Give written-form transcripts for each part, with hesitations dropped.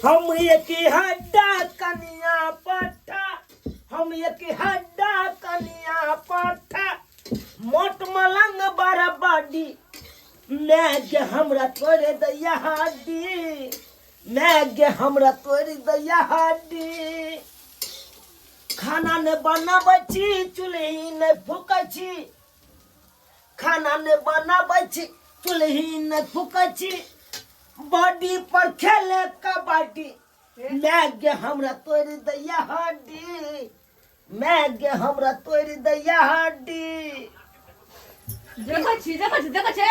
हम एक हड्डा कनिया पट्टा, हम एक हड्डा कनिया पट्टा, मोट मलंग बराबरी, मैं गे हमरा तोड़े दैया हड्डी, मैं गे हमरा तोड़ि दैया हड्डी। खाना ने बनाबै छी, चूल्ही ने फूकै छी, खाना ने बनाबै छी, चूल्ही ने फूकै छी, बॉडी पर खेले कबड्डी, मैं गे हमरा तोड़ि दैया हड्डी, मैं गे हमरा तोड़ि दैया हड्डी। देखै छी, देखै छी, देखै छी,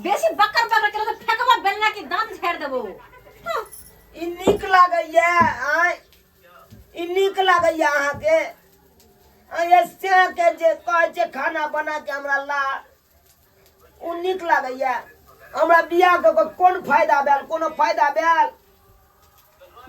बेसी बकर बकर केला तऽ फेकबा बेलना के दांत झाड़ि देबो। हाँ, ई नीक लागैया? आँय, ई नीक लागैया अहाँके? आँय, से के जे कहै छै खाना बना के हमरा ला, ओ नीक लागैया? हमरा बियाह कऽ कऽ कोन फायदा भेल? कोनो फायदा भेल?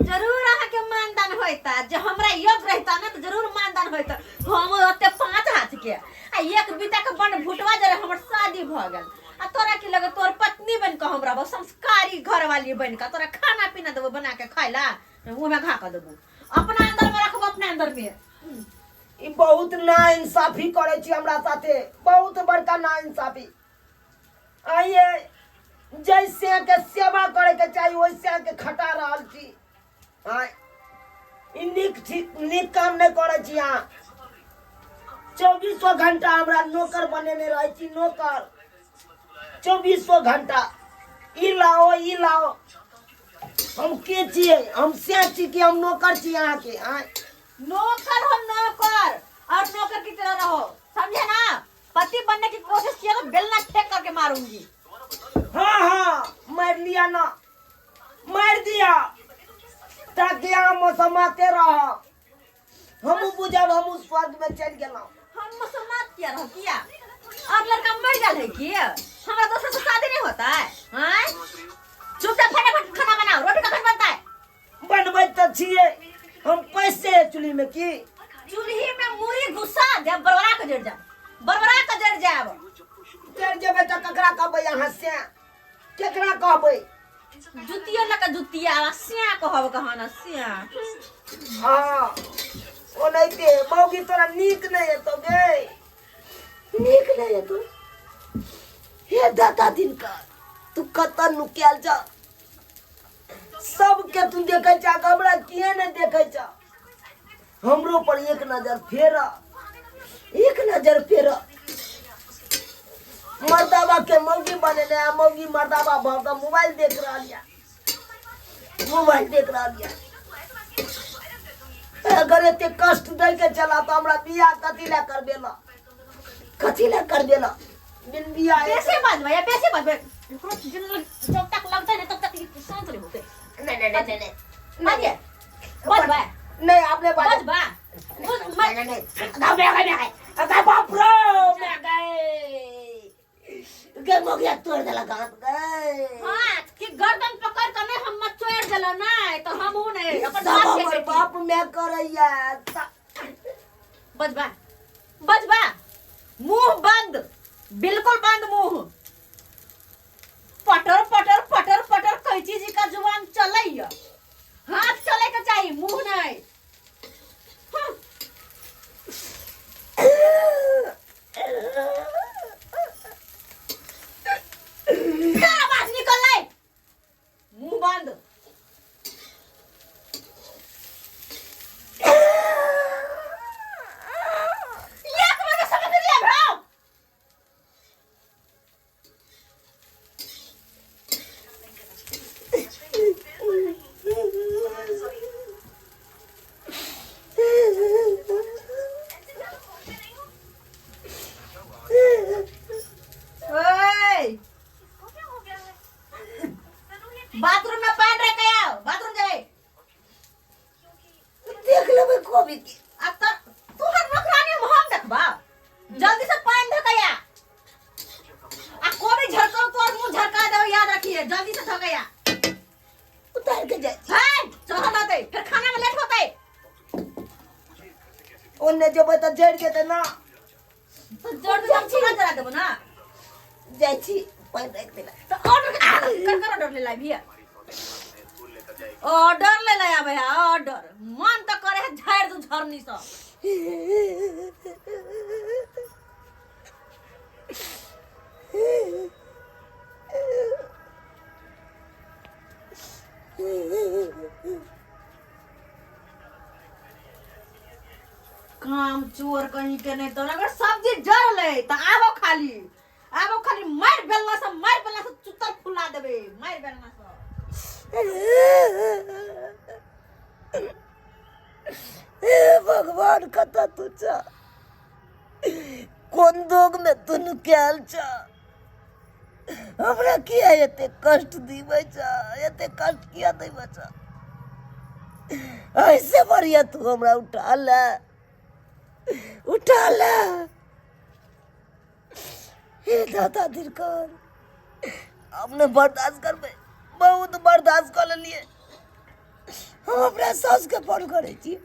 जरूर अहाँके मानदान होइता। जे हमरा योग्य रहिता ने तऽ जरूर मानदान होइता। हम ओते 5 हाथ के आ एक बीता के बन भुटवा जरे हमर शादी भऽ गेल, आ तोरा की लगे तोर पत्नी बन कऽ हम रहबो, संस्कारी घरवाली बन कऽ तोरा खाना पीना देबो बना के खाय ला, मुँह में घा कऽ देबो, अपना अंदर में रखबो, अपना अंदर में। ई बहुत नाइंसाफी करै छी हमरा साथे, बहुत बड़का नाइंसाफी। आइए जैसे के सेवा करे के चाही वैसे के खटा रहल छी। आय, ई नीक ठीक नीक काम नहीं करे छी अहाँ। चौबीसो घंटा हमरा नौकर बनेने रहै छी, नौकर चौबीसो घंटा, ई लाओ ई लाओ। हम के छियै? हम से छी कि हम नौकर छी अहाँके? आय नौकर हो नौकर, और नौकर की तरह रहो, समझे ना? पति बनने की कोशिश किया तो बेलना फेंक करके मारूंगी। हाँ हाँ, मार लिया ना, मार दिया, ताकि अहाँ मौसमाते रह, हमहूँ बुझब हमहूँ स्वर्ग में चलि गेलहुँ। हम मुसलमान किया रहो किया? और लड़का मर गया है कि हमारा दोसर से शादी नहीं होता है? हाँ? चुपचाप फटाफट खाना बनाओ, रोटी कखन बनता है? बनबै तऽ छियै हम, पैसे चूल्ही में की चूल्ही में मुरी घुसा दे, बरबरा के जड़ जाब, बरबरा के जड़ जाब। जड़ जेबै तऽ ककरा कहबै अहाँ? से केकरा कहबै? जुतिया लगा जुतिया सिया कहब कहाना सिया। हाँ ओनाहिते मौगी तोरा नीक नहि हेतौ गे, नीक नहि हेतौ। हे दादा दिनकर, तू कतऽ नुकायल छ? सबके तू देखै छ, हमरा किए नहि देखै छ? हमरो पर एक नजर फेर, एक नजर फेर। मर्दाबा के मौगी बनेने आ मौगी मर्दाबा भऽ कऽ मोबाइल देख रहल यऽ, मोबाइल देख रहल यऽ। अगर एते कष्ट दै के चला तऽ हमरा बियाह कथी लए करबेला? कथी लए करबेला बिन बियाह? बेसी बाजबै या बेसी बाजबै, एकरो जब तक लगतै ने तब तक ई शांत नहीं होते। नहीं नहीं नहीं नहीं। बाजिए, बाजबै। नहीं, आपने बाजा। बाजबा। नहीं नहीं नहीं, मैं गए, मैं गए, अरे बाप रे, मैं गए गए, मोगिया तोड़ देलक हाथ गए। हाँ कि गर्दन पकड़ के नहीं हम मचोड़ देला नहीं तो हम हूं नहीं अपन सब बाप के हमर बेटी। बाप मैं करैया। बजबा बजबा, मुंह बंद, बिल्कुल बंद मुंह। पटर पटर पटर पटर कैची जी का जुबान चलैया, हाथ चले के चाहिए मुंह नहीं। हाँ। फिर आवाज निकल ले, मुंह बंद। एक बार में समझ लिया भाव। ओए, बाथरूम में पानी रख के आओ, बाथरूम जाए। देख लेबै कोबी के। आ त तोहर नौकरानी हम हम देखबा, जल्दी से पानी धकैया आ कोबी झरकाओ, तोर मुंह झरका देबो, याद रखिए, जल्दी से धकैया। उतार के जाय। है चल होते, फिर खाना में लेट होते। ओने जेबै तऽ जरि जेतै ना। तो जड़ दे, हम चूल्हा जरा देबो ना। जाइ छी पानि राखि देला। तो ऑर्डर कर कर ऑर्डर ले ला भैया। ऑर्डर ले ले आबै है ऑर्डर मन तऽ करे है झाड़ि दू झरनी सँ काम चोर कहीं के नहीं तो अगर सब्जी जरले तऽ आबो खाली आबो खाली मारि बेलना से मारि बेलना से चुतर फुला देबे मारि बेलना से हे भगवान कतऽ तू छ कोन दोग में तू नुकायल छ हमरा किया एते कष्ट दीबै छ एते कष्ट किया देबै छ ऐसे बढ़िया तू हमरा उठा ले उठा ले हे दादा दिलकर हम नहि बर्दाश्त करबै बहुत बर्दाश्त कऽ लेलियै हम अपना साउसके फोन करै छियै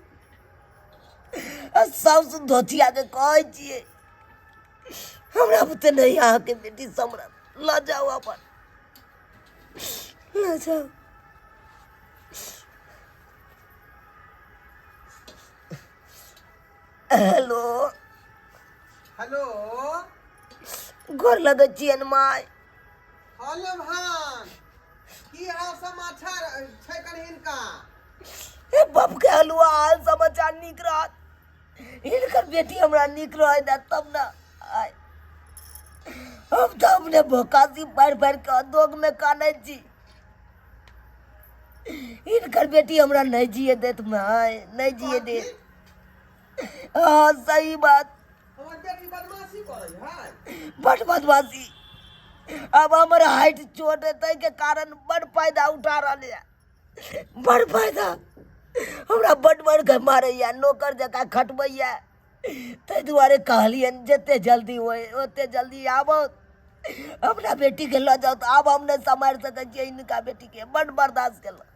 आ साउस धोतियाके कहै छियै हमरा बुते नहि अहाँके बेटी सम्हरत लऽ जाउ अपन लऽ जाउ हेलो हेलो गोर लगै छियनि माय हेलो भान की हाल समाचार छै कनि हिनका हे बाप के हलुआ हाल समाचार नीक रहत हिनकर बेटी हमरा नीक रहै ने तब ने आय हम तऽ अपने भोकासी पारि पारि कऽ दोग में कानै छी हिनकर बेटी हमरा नहि जिए देत माय नहि जिए देत हाँ सही बात हमर बेटी बदमाशी करै है बड बदमाशी अब हमर हाइट छोट है ताहि के कारण बड फायदा उठा रहल है बड फायदा हमरा बड बड के मारैया नौकर जकाँ खटबैया ताहि दुआरे कहलियनि जते जल्दी होय ओते जल्दी आबो अपना बेटीके लऽ जाउ तऽ आब हम नहि सम्हारि सकै छियै हिनका बेटीके बड बर्दाश्त केलहुँ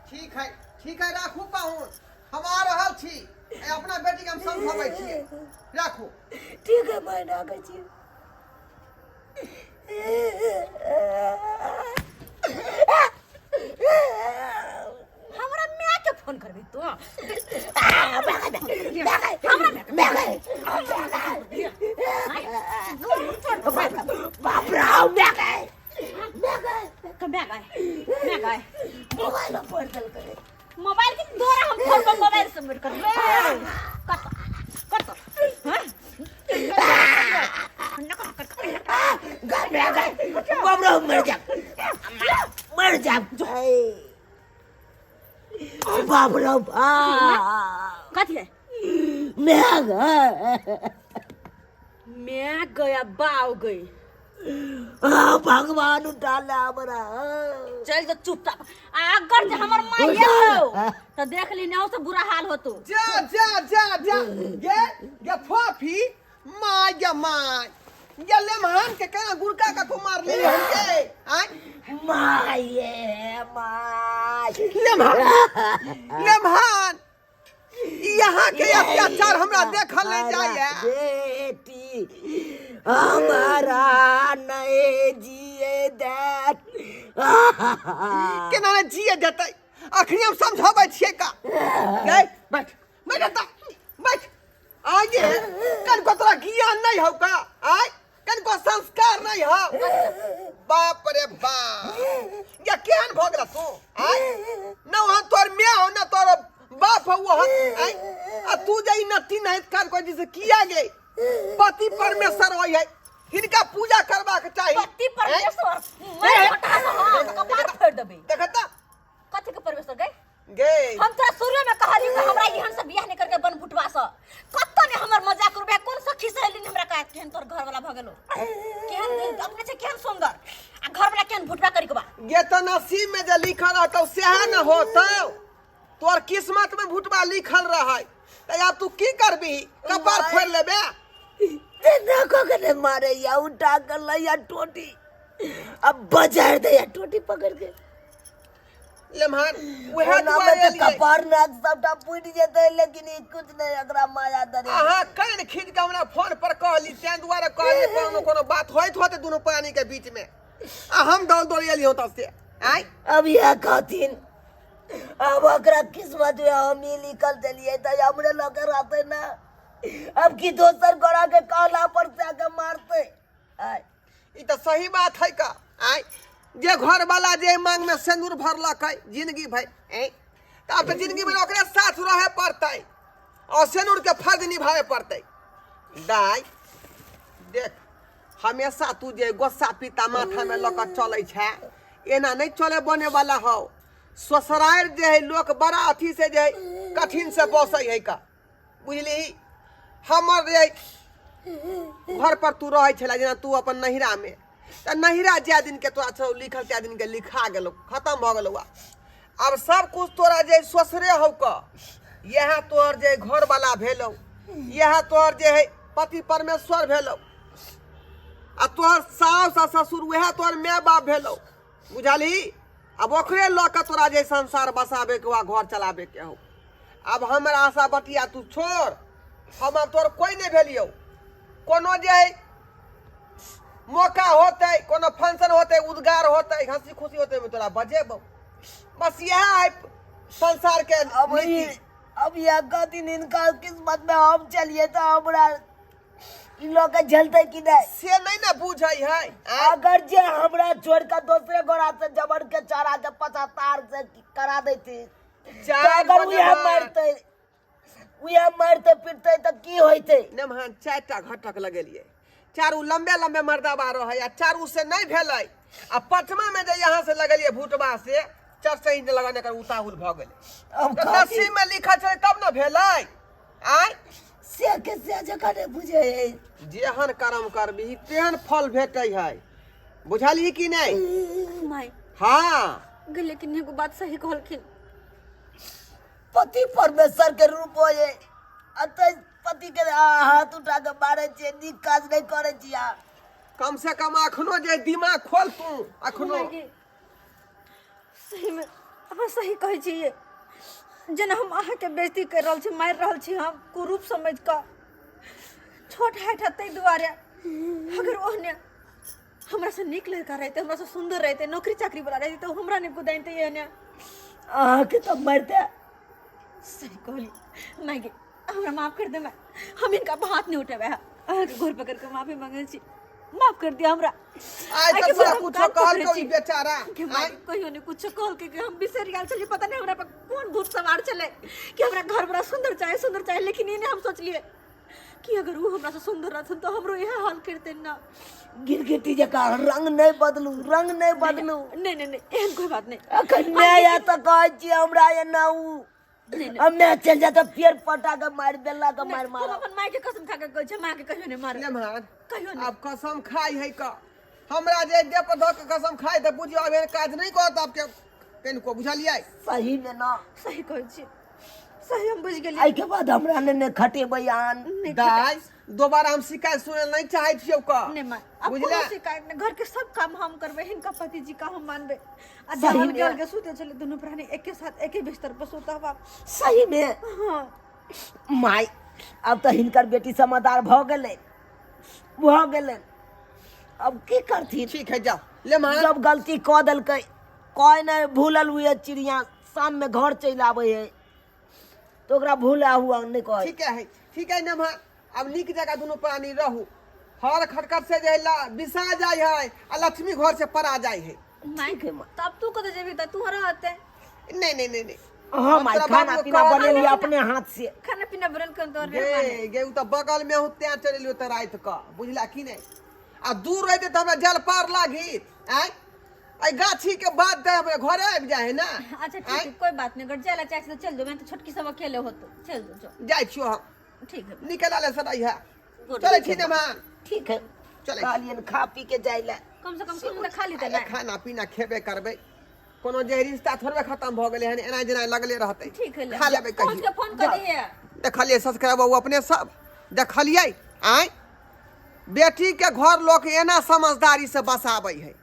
ठीक है ठीक है राखू पाहुन हम आ रहल छी ए, अपना बेटी के हम समझाबै छियै राखू ठीक है मैं राखै छी हमरा माय के फोन करबी तू बाप रे मैं गए मैं गए मैं गए मोबाइल फोड़ देलकै मोबाइल के द्वारा हम फोन पर मोबाइल से मिट कर कट कट हां घर में आ गए बाप रे मर जा मर जा बाप रे बाप कथी है मैं आ गए मैं गया बाव गई आ, भगवान उठा ले हमरा चल तो चुपचाप आ अगर जे हमर माँ एलो तो देख ली ना से बुरा हाल होतो जा जा जा जा गे गे फोफी माय गे माय गे लेमहान के केना गुड़का का तू मार ली हम गे आय माये my लेमहान लेमहान यहाँ के अत्याचार हमरा देखल नहीं जाइए बेटी हमारा नहीं जिए देत केना ने जिए देतै अखनी हम समझाबै छियै का गै बैठ बैठ एतऽ बैठ आगे कनको तोरा ज्ञान नहीं हौ का आय कनको संस्कार नहीं हौ बाप रे बाप या केहन भऽ गेला तू आय न वहाँ तोर माय हो न तोर बाप हो वहाँ आय आ तू जे ई नत्थी नहीं कान को जिसे किया गे पति परमेश्वर होय है हिनका पूजा करबाक चाही पति परमेश्वर मैं हटा हाथ कपार फोड़ देबे देखता कथी के परमेश्वर गई गे हम तोरा शुरू में कहली कि हमरा एहन से बियाह नहीं करके बन बुटवा से कत्तो ने हमर मजाक उड़बे कोन सखी सहेली ने हमरा कहा केहन तोर घर वाला भ गेलो केहन अपने से केहन सुंदर आ घर वाला केहन भुटवा करी के बा गे तो नसीब में जे लिखल रहतौ सएह न होतौ तोर किस्मत में भुटवा लिखल रहै तऽ आब तू की करबी कपार फोड़ि लेबे तेना को के मारे या उठा कर लैया टोटी अब बजार दे या टोटी पकड़ के लेमहन उएह ओना में दुआरे तऽ एलियै कपार नाक सबटा फूटि जेतै लेकिन ई कुछ नहि एकरा माया दरे अहाँ कान खींच के हमरा फोन पर कहली तें दुआरे कहली कोनो कोनो बात होइत होते दुनू प्राणी के बीच में आ हम दौड़ दौड़ एलियौ तब से आय। अब यह कहथिन अब ओकरा किस्मत में हम ही लिखल देलिए तो हमरे लगे रहते ना। अब की दोसर गोरा के कहला पर से आके मारते। आय ई तऽ सही बात है का आय, जे घर वाला जे मांग में सिंदूर भरलक है जिंदगी भरि, ऐ तऽ आब तऽ जिंदगी भरि ओकरे साथ रहे पड़तै और सिंदूर के फर्ज निभावे पड़तै। दाइ देख, हमेशा तू जे गोस्सा पीता माथा में लऽ कऽ चलै छै, एना नहि चले बने वाला हौ। ससुरारि जे है लोक बड़ा अथी से जे है कठिन से बसै है का, बुझलिही? हमर जे घर पर तू रहै छला जेना तू अपन नहिरा में, तऽ नहिरा जाए दिन के तोरा छौ लिखल ताए दिन के लिखा गेलौ, खत्म भऽ गेलौ। आब सब कुछ तोरा जे ससुरे हौ क, इएह तोहर जे घरवाला भेलौ, इएह तोहर जे है पति परमेश्वर भेलौ, आ तोहर सास आ ससुर उएह तोहर माय बाप भेलौ, बुझलही? आब ओकरे लऽ कऽ तोरा जे संसार बसाबे के हो, घर चलाबे के हो। आब हमर आशा बतिया तू छोड़, हम आब तोहर कोई नहीं भेलियौ। कोनो जे है मौका होतै, कोनो फंक्शन होतै, उद्गार होतै, हंसी खुशी होतै, ओहिमे तोरा बजेबौ, बस इएह है संसार के अब नीति। अब यह कहथिन इनका किस्मत में हम चलिए तो हमरा ई लोग के झेलते कि नहीं, से नहीं ना बुझै है। आँय? अगर जे हमरा छोड़ के दूसरे गोरा से जबर के चढ़ा के पछतार से करा देती, तो चारि अगर गो उहे नेमहान। मारते, उहे मारते पीटते तो की होइते? नेमहान चारिटा घटक लगेलियै, चारू लम्बे लम्बे मर्दाबा रहै आ चारू से नहीं भेलै। आ पचमा में जे यहाँ से लगेलियै भूटबा से चरसही जे लगने कर उताहुल भऽ गेलै। अब तऽ कहथिन नसीब में लिखल छलै तब ने भेलै। आँय से के से जकाँ नहि बुझै है। जेहन कर्म करबिही तेहन फल भेटै है, बुझलही कि नहि? माय हाँ गे, लेकिन एगो बात सही कहलखिन, पति परमेश्वर के रूप होय, अतः पति के हाथ उठा के मारे छियै, नीक काज नहि करै छियै। कम से कम अखनो जे दिमाग खोल तू अखनो। माय गे, सही में अहाँ सही कहै छियै। जेना हम अहाँके बेइज्जती करि रहल छी, मारि रहल छी हम कुरूप समझि कऽ, छोट हाइट है ताहि दुआरे। अगर ओहने हमरा से नीक लड़का रहते, हमरा से सुंदर रहते, नौकरी चाकरी वाला रहते, तो हमरा नहीं कुदाइते एहने। अहाँके तऽ मारिते। सही कहली माय गे, हमरा माफ कर दे माय, हम इनका पर हाथ नहीं उठेबै। अहाँके गोर पकड़ के माफी मांगै छी, माफ कर दिया हमरा। आइ आइ तक के तोरा बाद हम कुछो कान पकड़ै कहलकौ छी। ई बेचारा? के माय आँय? कहियो नहीं कुछो कहलकै कि हम बिसरि गेल छलियै, पता नहीं हमरा पर कोन भूत सवार छलै कि हमरा घर बड़ा सुंदर चाहे, सुंदर चाहे, लेकिन ई नहीं हम सोचलियै कि अगर वो हमरा से सुंदर रहथुन तो हमरो इएह हाल करतै ना। गिरगिटी जकाँ रंग नहीं बदलू, रंग नहीं बदलू। नहीं नहीं नहीं, एहन कोई बात नहीं। अखन माय आयत तऽ कहै छी हमरा एना उ, नहीं, नहीं। हम माय चलि जायत तऽ फेर पटा के मारि, बेला के मारि हम मारब। अपन माय के कसम खा के कहै छी, माँ के कहियो नहीं मारब। नेमहान, कहियो नहीं। आब कसम खाइ है का, हमरा जे देह पर धऽ के कसम खाइ तऽ बुझियौ आब एहन काज नहि करत आब के कनिको, बुझलियै? सही में ना। सही कहै छी, सही हम बुझि गेलियै। एहि के बाद हमरा ने ने खटेबै आन। नहि। दाइ दोबारा हम शिकायत सुनै नहि चाहै छियौ क, नहीं माय, अब बुझले? कोनो शिकायत नहीं, घर के सब काम हम करबै, हिनका पति जी का हम मानबै। आ सही जान में। गल के सुते छलै दुनू प्राणी एके साथ एके बिस्तर पर सुतब आब। सही में? हाँ। माय अब तऽ हिनकर बेटी समझदार भऽ गेलै, भऽ गेलै, अब की करथिन? ठीक है जाओ ले मां। जब गलती कऽ देलकै, कोई नहीं भूलल हुए चिड़िया शाम में घर चलि आबै है, तो ओकरा भूला हुआ नहीं कहै। ठीक है, ठीक है नमहा, अब नीक जगह दुनू प्राणी रहू। हर खटखट से जे बिसा जाय है आ लक्ष्मी घर से परा जाय है। माय, ठीक है माँ। तब तू कतऽ जेबही तऽ तू रहते? नहीं नहीं नहीं नहीं। हाँ हम माय, तोरा खाना बाबू पीना कहल बनेली अपने हाथ से। खाना पीना बनल कन तोहर गे मेहमान? गे उ तऽ बगल में हूँ तें चलि एलियो तऽ राति कऽ, बुझला कि नहीं? आ दूर रहते तऽ हमरा जल पार लागी। आँय एहि गाछी के बाद तऽ हमरा घरे आबि जाइ है ना। अच्छा ठीक है, कोई बात नहीं, अगर जाए ला चाहे तो चल जो, मैं तो छोटकी सब अकेले हो तो चल जो, जो। जाइ छियो हम। ठीक है। निकल आले सदाई है। गुड। चलै छी नेमान। ठीक है, चलै। कहलियनि खा पी के जाय लए। कम से कम कोनो तऽ खा लेतै अरे ने। खाना पीना खेबे करबै, कोनो जे रिश्ता थोड़बे खत्म भऽ गेलै हन, एना जेना लगले रहतै। ठीक है, ले। खा लेबै पहुँच कहियो के फोन कर दिए। देखलियै सब्सक्राइबर ओ अपने सब देखलियै? आँय बेटी के घर लोक एना समझदारी से बसाबै है।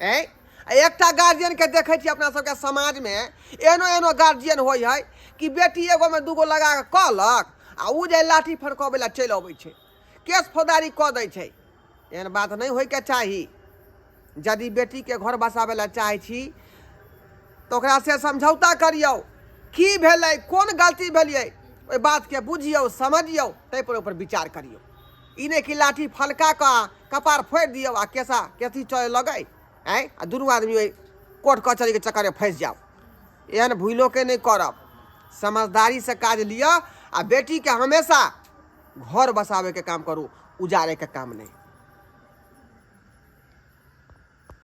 ऐं आ एकटा गार्जियन के देखै छियै अपना सबके समाज में एहनो एहनो गार्जियन होइ है कि बेटी एगो में दूगो लगा कऽ कहलक आ उ जे लाठी फड़कबै लए चलि अबै छै, केस फौजदारी कऽ दै छै। एहन बात नहि होइके चाही। यदि बेटीके घर बसाबै लए चाहै छी तऽ ओकरा से समझौता करियौ की भेलै कोन गलती भेलियै ओहि बातके बुझियौ समझियौ ताहिपर ओहिपर विचार करियौ ई नहि कि लाठी फलका कऽ कपार फोड़ि दियौ आ केसा केसी चलै लगै आँय आ दुनू आदमी ओहि कोर्ट कचहरीके चक्करमे फँसि जाउ एहन भूलोके नहि करब समझदारीसँ काज लिअ आ बेटीके हमेशा घर बसाबैके काम करू उजाड़ैके काम नहि।